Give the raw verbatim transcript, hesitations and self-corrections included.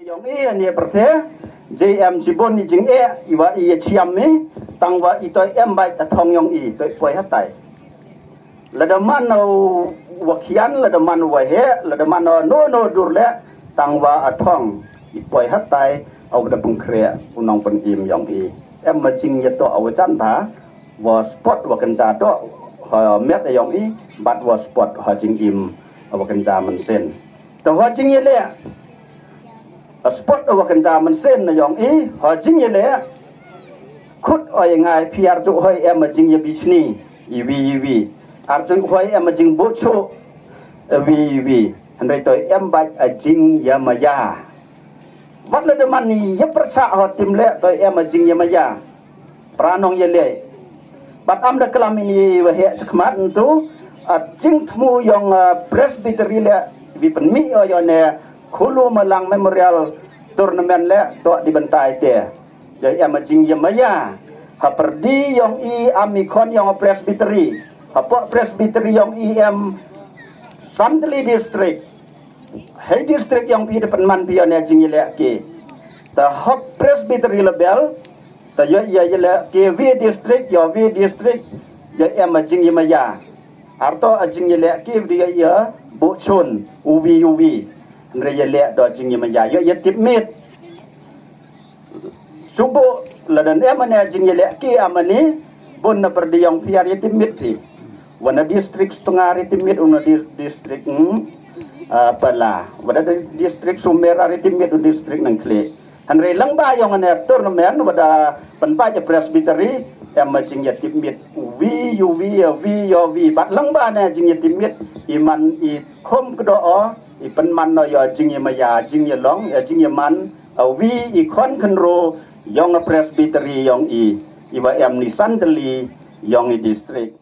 Yong i ane pyrthe, je em jibun i jingeh, i wa i ya chiam i, tang wa i toi em bait a thong yong i, toi poi hatai. Lada man u wa khian, lada man u wa he, lada man u no no dur le, tang wa a thong, i poi hatai, au da pengkre, u nong pen im yong i. Em ma jing ya to au jan ba, wa spot wa kenja to, ha met yong i, bat wa spot ha jing im, wa kenja mensin. To ha jing ya le, A spot wa kenja mensin na yong i, ha jing ya le. Khut oi ngai phi ar ju hoi em a jing ya bisni, i wi i wi. Ar ju hoi em a jing buchu, i wi i wi. Handai toi em bait a jing ya maya. Wat le de man ni ya persa ha tim le toi em a jing ya maya. Pranong ya le. Bat am da kelam ini wa he sekmat ntu, a jing temu yong, ah, Presbytery le, wi penmi o yone, Khulu Malang Memorial Tournament le, to di bentai te. Ya em a jing ya maya. Ha perdi yong i am i khon yong Presbytery. Ha po Presbytery yong i em Sandali District. Hei district yong pi depan man pi yone jing ya le ke. Ta hok Presbytery level. Ta yo ya ya le ke wi district, yo wi district. Ya em a jing ya maya. Arto a jing ya le ke wi ya ya bu chun, u wi u wi. Nre ya le do jing ya maya. Yo ya tip mit. Subu, ladan em ane jing ya le ki am ani, bun na perdi yong pi ar ya tip mit ti. Wana district Spengar ya tip mit, una dis-, district, hmm, ah, pala. Wada di-, district Sumer ar ya tip mit, un district Nangkli. Hanre lang ba yong ane tournament, wada penpa ya Presbytery, em ma jing ya tip mit. Wi, yu wi, ya wi, yo wi. Bat lang ba ane jing ya tip mit, iman i khom kedo o, i penman no ya jing ya maya, jing ya long, ya jing ya man, a wi i khon khenro yong a Presbytery yong i, i wa em ni Sandali yong i district.